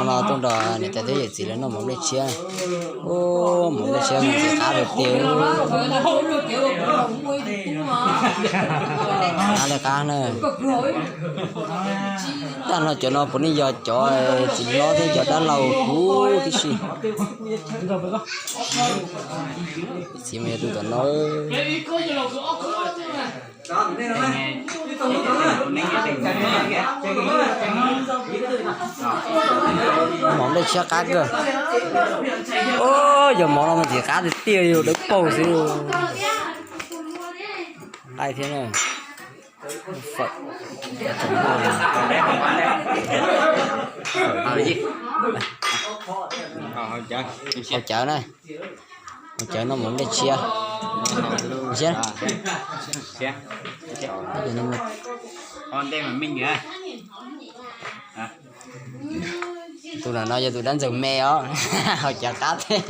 No tuaj nrog niam tais thiab yawm txiv lawv noj mov nplej tshiab. Ub, mov nplej tshiab mas ntxim qab tiag tiag. Qab li qab na. Tag no cov no puav leej yog cov txiv hlob thiab cov dab laug huv tib si. Txiv mas yog tus tom no. Mov nplej tshiab qab kawg. Ub, yog mov no mas ntxim qab tiag tiag, yog dawb paug xwb. Nqaij thiab na. Hauv cawv na. Hauv cawv noj mov nplej tshiab. Tus no yog tus dab ntxaug me os. Hauv cawv qab thiab.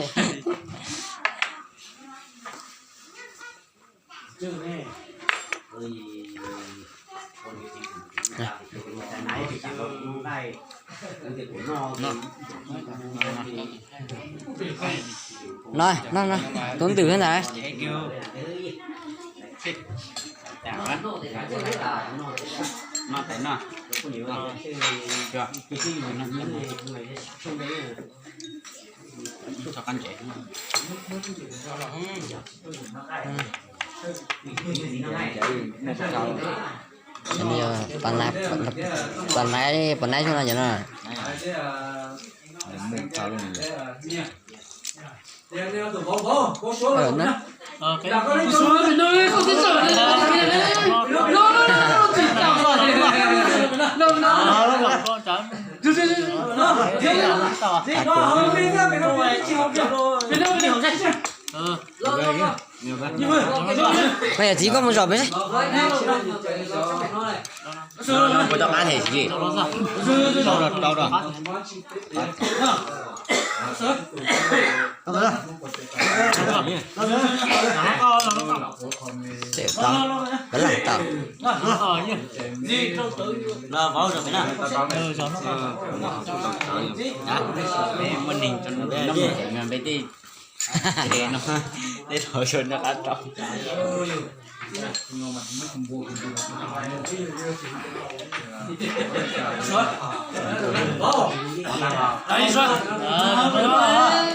No, no, no, tub ntws thiab ntag. Pas naiv, pas naiv xyoo no cov no. Koj yawm txiv koj mus zaum pem. Tau, koj lam tau. Muaj neeg tso nws peb tej, tej thaum tso nws qab rau.